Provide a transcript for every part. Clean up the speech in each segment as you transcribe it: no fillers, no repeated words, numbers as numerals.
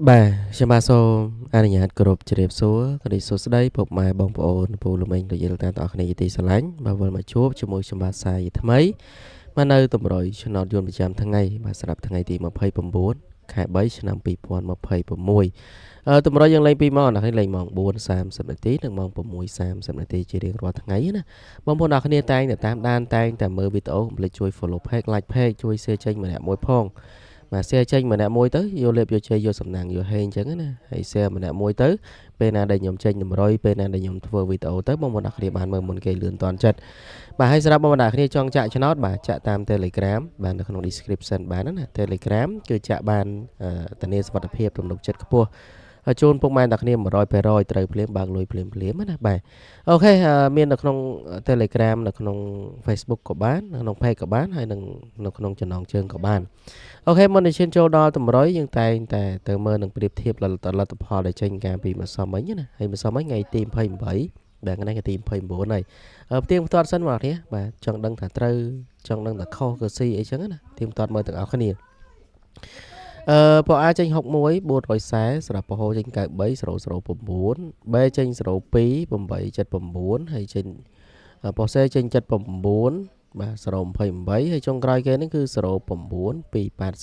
បាទខ្ញុំបាទសូមអនុញ្ញាតគោរពជម្រាបសួរក៏ដូចសួស្តីពុកម៉ែបងប្អូនពូលោកមីងលោកយាយលោកតាទាំងអស់គ្នាជាទីស្រឡាញ់បាទវិលមកជួបជាមួយខ្ញុំបាទសាយថ្មីបាទនៅតម្រុយឆ្នោតយន្តប្រចាំថ្ងៃបាទសម្រាប់ថ្ងៃទី29ខែ3ឆ្នាំ2026តម្រុយយើងលេង2ម៉ោងអ្នកនេះលេងម៉ោង4:30នាទីនិងម៉ោង6:30នាទីជារៀងរាល់ថ្ងៃណាបងប្អូនអ្នកគ្នាតែងតែតាមដានតែងតែមើលវីដេអូកុំភ្លេចជួយ follow page like page ជួយ share ចេញម្នាក់មួយផងបាទ share ចេញម្នាក់មួយទៅយកលេបយកជ័យយកសំណាងយកហេងអញ្ចឹងណាហើយ share ម្នាក់មួយទៅពេលណាដែលខ្ញុំចេញតម្រុយពេលណាដែលខ្ញុំធ្វើវីដេអូទៅបងប្អូនអ្នកគ្នាបានមើលមុនគេលឿនតាន់ចិត្តបាទហើយសម្រាប់បងប្អូនអ្នកគ្នាចង់ចាក់ឆ្នោតបាទចាក់តាម Telegram បាទនៅក្នុង description បានណា Telegram គឺចាក់បានធានាសុវត្ថិភាពទំនុកចិត្តខ្ពស់ជូនពុកម៉ែអ្នកគ្នា100%ត្រូវភ្លាមបើកលុយភ្លាមភ្លាមណាបាទ OK មាននៅក្នុង Telegram នៅក្នុង Facebook ក៏បាននៅក្នុង Page ក៏បានហើយនិងនៅក្នុងចំណងជើងក៏បាន OK មុននឹងឈានចូលដល់តម្រុយយើងតែងតែទៅមើលនឹងប្រៀបធៀបលទ្ធផលដែលចេញកាលពីម្សិលមិញណាហើយម្សិលមិញថ្ងៃទី28បាទថ្ងៃទី29ហើយផ្ទៀងផ្ទាត់សិនបងប្អូនបាទចង់ដឹងថាត្រូវចង់ដឹងថាខុសក៏ស៊ីអីចឹងណាផ្ទៀងផ្ទាត់មើលទាំងអស់គ្នាពអាចេញ61 440សម្រាប់ពហោចេញ93 009 B ចេញ02 879ហើយចេញប៉ូសេចេញ79បាទ028ហើយចុងក្រោយគេនេះគឺ09 287បាទ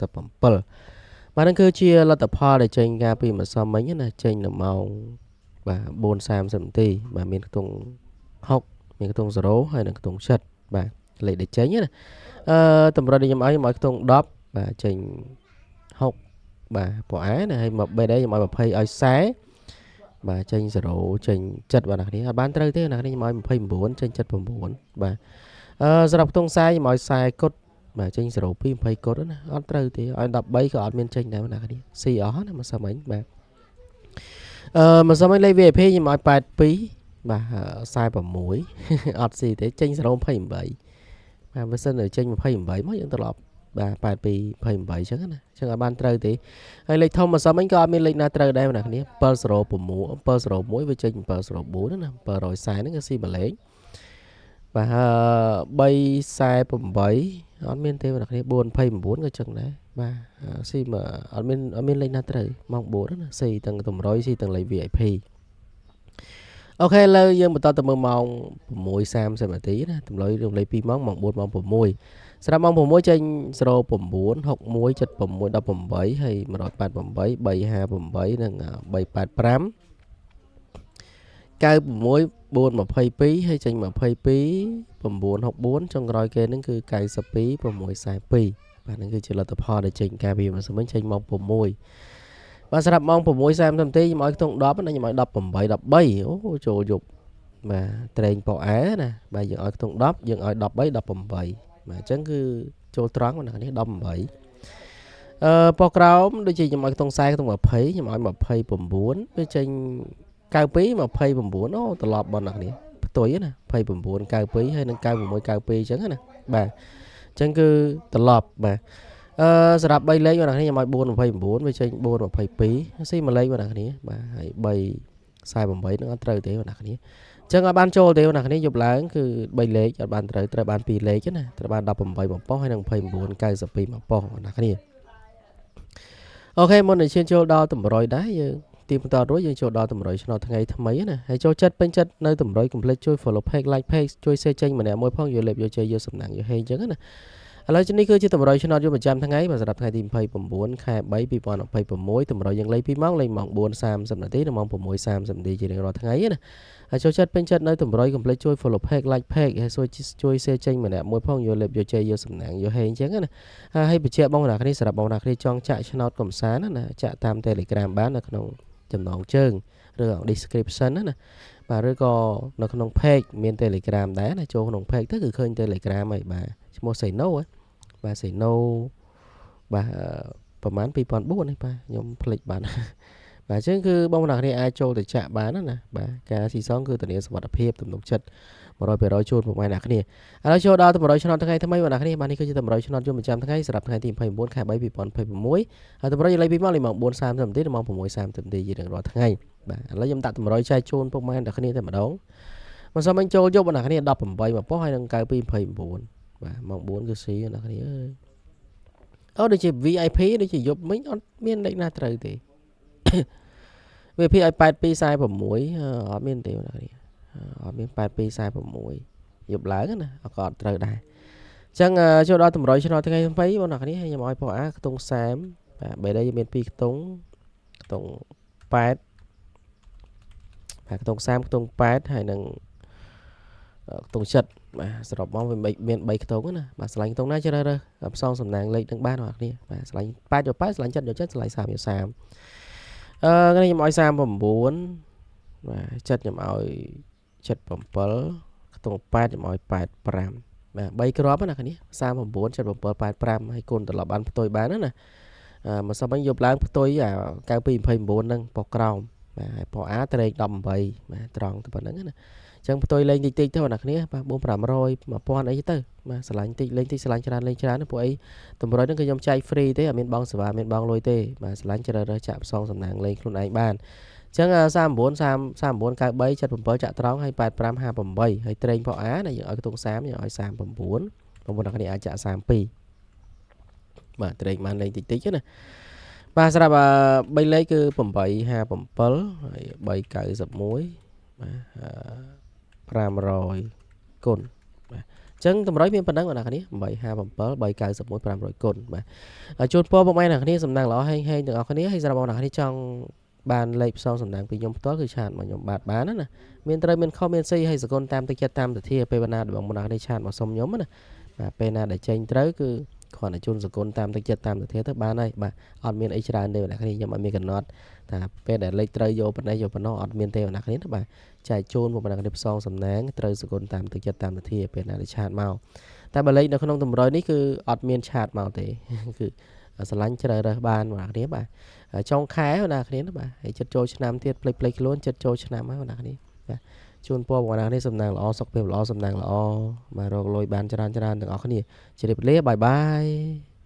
ហ្នឹងគឺជាលទ្ធផលដែលចេញកាលពីម្សិលមិញណាចេញនៅម៉ោងបាទ4:30នាទីបាទមានខ្ទង់6មានខ្ទង់0ហើយនិងខ្ទង់7បាទលេខដែលចេញណាតម្រុយដែលខ្ញុំឲ្យខ្ទង់10បាទចេញ6បាទពណ៌អាណាហើយមក BD ខ្ញុំឲ្យ20ឲ្យ40បាទចេញ0ចេញ7បាទអ្នកគ្នាអត់បានត្រូវទេអ្នកគ្នាខ្ញុំឲ្យ29ចេញ79បាទសម្រាប់ខ្ទង់40ខ្ញុំឲ្យ40គុតបាទចេញ02 20គុតណាអត់ត្រូវទេឲ្យ13ក៏អត់មានចេញដែរអ្នកគ្នាស៊ីអស់ណាម្សិលមិញបាទម្សិលមិញលេខ VIP ខ្ញុំឲ្យ82បាទ46អត់ស៊ីទេចេញ028បាទបើសិនតែចេញ28មកយើងត្រឡប់បាទ82 28អញ្ចឹងណាអញ្ចឹងអត់បានត្រូវទេហើយលេខធំម្សិលមិញក៏អត់មានលេខណាត្រូវដែរបងប្អូន706 701វាចេញ704ណា740ហ្នឹងគឺស៊ីមួយលេខបាទ348អត់មានទេបងប្អូន429ក៏ចឹងដែរបាទស៊ីមកអត់មានលេខណាត្រូវម៉ោង4ណាស៊ីទាំងតម្រុយស៊ីទាំងលេខ VIP OK ឥឡូវយើងបន្តទៅមើលម៉ោង6:30នាទីណាតម្រុយរំលែក2ម៉ោងម៉ោង4ម៉ោង6សម្រាប់ម៉ោង6ចេញ09 61 76 18ហើយ188 358និង385 96 422ហើយចេញ22 964ចុងក្រោយគេហ្នឹងគឺ92 642បាទហ្នឹងគឺជាលទ្ធផលដែលចេញកាលពីម្សិលមិញចេញម៉ោង6បាទសម្រាប់ម៉ោង6:30នាទីខ្ញុំឲ្យខ្ទង់10ណាខ្ញុំឲ្យ18 13អូចូលយប់បាទត្រេងប៉អែណាបាទយើងឲ្យខ្ទង់10យើងឲ្យ13 18បាទអញ្ចឹងគឺចូលត្រង់ណានេះ18ប៉ក្រោមដូចជាខ្ញុំឲ្យខ្ទង់40ខ្ទង់20ខ្ញុំឲ្យ29វាចេញ92 29អូត្រឡប់បងអ្នកនេះផ្ទុយណា29 92ហើយនឹង96 92អញ្ចឹងណាបាទអញ្ចឹងគឺត្រឡប់បាទសម្រាប់3លេខបងអ្នកនេះខ្ញុំឲ្យ4 29វាចេញ4 22ស៊ីមួយលេខបងអ្នកនេះបាទហើយ3 48នឹងអត់ត្រូវទេបងអ្នកនេះអញ្ចឹងអត់បានចូលទេបងអ្នកនេះយប់ឡើងគឺ3លេខអត់បានត្រូវត្រូវបាន2លេខណាត្រូវបាន18បំប៉ុសហើយនឹង29 92បំប៉ុសបងអ្នកនេះOK មុននឹងឈានចូលដល់តម្រុយដែរយើងទីបន្តរួចយើងចូលដល់តម្រុយឆ្នោតថ្ងៃថ្មីណាហើយចូលចិត្តពេញចិត្តនៅតម្រុយកុំភ្លេចជួយ follow page like page ជួយ share ចេញម្នាក់មួយផងយកលេបយកជ័យយកសំណាងយកហេងអញ្ចឹងណាឥឡូវនេះគឺជាតម្រុយឆ្នោតយកប្រចាំថ្ងៃបាទសម្រាប់ថ្ងៃទី29ខែ3 2026តម្រុយយើងលេខ2ម៉ោងលេខម៉ោង4:30នាទីនិងម៉ោង6:30នាទីជារៀងរាល់ថ្ងៃណាហើយចូលចិត្តពេញចិត្តនៅតម្រុយកុំភ្លេចជួយ follow page like page ហើយជួយ share ចេញម្នាក់មួយផងយកលេបយកជ័យយកសំណាងយកហេងអញ្ចឹងណាហើយបញ្ជាក់បងប្អូនគ្នាសម្រាប់បងប្អូនគ្នាចង់ចាក់ឆ្នោតកំសាន្តណាចាក់តាម Telegram បាននៅក្នុងចំណងជើងឬ description ណាបាទឬក៏នៅក្នុង page មាន Telegram ដែរណាចូលក្នុង page ទៅគឺឃើញ Telegram ហើយបាទឈ្មោះ Seno បាទ Seno បាទប្រហែល2004នេះបាទខ្ញុំភ្លេចបាទបាទអញ្ចឹងគឺបងប្អូនគ្នាអាចចូលទៅចាក់បានណាបាទការស៊ីសងគឺធានាសុវត្ថិភាពទំនុកចិត្ត100%ជូនពុកម៉ែអ្នកគ្នាឥឡូវចូលដល់តម្រុយឆ្នោតថ្ងៃថ្មីបងអ្នកគ្នាបាទនេះគឺជាតម្រុយឆ្នោតយំប្រចាំថ្ងៃសម្រាប់ថ្ងៃទី29ខែ3 2026ហើយតម្រុយលេខ2ម៉ោងលេខម៉ោង4:30នាទីដល់ម៉ោង6:30នាទីជារៀងរាល់ថ្ងៃបាទឥឡូវខ្ញុំដាក់តម្រុយចែកជូនពុកម៉ែអ្នកគ្នាតែម្ដងមកសុំអញចូលយប់បងអ្នកគ្នា18មកប៉ុស្ហើយនឹង92 29បាទម៉ោង4គឺស៊ីអ្នកគ្នាអើយអូដូចជា VIP ដូចជាយប់មិញអត់មានលេខណាត្រូវទេ វាភាឲ្យ8246អត់មានទេបងប្អូនអត់មាន8246យប់ឡើងណាក៏អត់ត្រូវដែរអញ្ចឹងចូលដល់តម្រុយឆ្នោតថ្ងៃថ្មីបងប្អូនគ្នាខ្ញុំឲ្យប៉អាខ្ទង់30បាទបីដែរមាន2ខ្ទង់ខ្ទង់8បាទខ្ទង់30ខ្ទង់8ហើយនឹងខ្ទង់7បាទសរុបមកវាមាន3ខ្ទង់ណាបាទឆ្លាញ់ខ្ទង់ណាជ្រើសរើសផ្សងសំណាងលេខនឹងបានបងប្អូនគ្នាបាទឆ្លាញ់8យក8ឆ្លាញ់7យក7ឆ្លាញ់30យក30អឺខ្ញុំឲ្យ39បាទ7ខ្ញុំឲ្យ77ខ្ទង់8ខ្ញុំឲ្យ85បាទ3គ្រាប់ណាគ្នា39 77 85ហើយគុណត្រឡប់បានផ្ទុយបានណាអឺមកសមិញយប់ឡើងផ្ទុយអា92 29ហ្នឹងប៉ុក្រោមបាទហើយប៉ុអាត្រេក18បាទត្រង់ទៅប៉ុណ្្នឹងណាអញ្ចឹងផ្ទុយលេងតិចតិចទៅអ្នកគ្នាបាទ4 500 1000អីទៅបាទស្រឡាញ់តិចលេងតិចស្រឡាញ់ច្រើនលេងច្រើនពួកអីតម្រុយហ្នឹងគឺខ្ញុំចែក free ទេអត់មានបងសេវាមានបងលុយទេបាទស្រឡាញ់ជ្រើសរើសចាក់ផ្សងសំណាងលេងខ្លួនឯងបានចឹង39 30 39 93 77ចាក់ត្រង់ហើយ85 58ហើយត្រេងផអាណាយើងឲ្យខ្ទង់30យើងឲ្យ39បងប្អូនអ្នកគ្នាអាចចាក់32បាទត្រេងបានលេងតិចតិចណាបាទសម្រាប់3លេខគឺ857ហើយ391បាទ500គុណបាទអញ្ចឹងតម្រុយមានប៉ុណ្ណឹងបងប្អូនគ្នា857 391 500គុណបាទជូនពរពុកម៉ែអ្នកគ្នាសំណាងល្អហេងហេងទាំងអស់គ្នាហើយសម្រាប់បងប្អូនគ្នាចង់បានលេខផ្សងសំណាងពីខ្ញុំផ្ទាល់គឺឆាតមកខ្ញុំបាទបានណាមានត្រូវមានខុសមានស៊ីហើយសកុនតាមទឹកចិត្តតាមទធាពេលណាដែលបងប្អូនគ្នាឆាតមកសុំខ្ញុំណាបាទពេលណាដែលចេញត្រូវគឺគ្រាន់តែជូនសកុនតាមទឹកចិត្តតាមទធាទៅបានហើយបាទអត់មានអីច្រើនទេបងប្អូនគ្នាខ្ញុំអត់មានកំណត់ថាពេលដែលលេខត្រូវយកប៉ុណ្ណេះយកប៉ុណ្ណោះអត់មានទេបងប្អូនគ្នាណាបាទចែកជូនបងប្អូនគ្នាផ្សងសំណាងត្រូវសកុនតាមទឹកចិត្តតាមទធាពេលណាដែលឆាតមកតែបើលេខនៅក្នុងតម្រុយនេះគឺអត់មានឆាតមកទេគឺស្រឡាញ់ជ្រើសរើសបានបងប្អូនគ្នាបាទចុងខែបងប្អូនគ្នាបាទហើយចិត្តចូលឆ្នាំទៀតភ្លេចភ្លេចខ្លួនចិត្តចូលឆ្នាំហើយបងប្អូនគ្នាបាទជូនពរបងប្អូនគ្នាសំណាងល្អសុខភាពល្អសំណាងល្អបាទរកលុយបានច្រើនច្រើនទាំងអស់គ្នាជម្រាបលាបាយបាយ។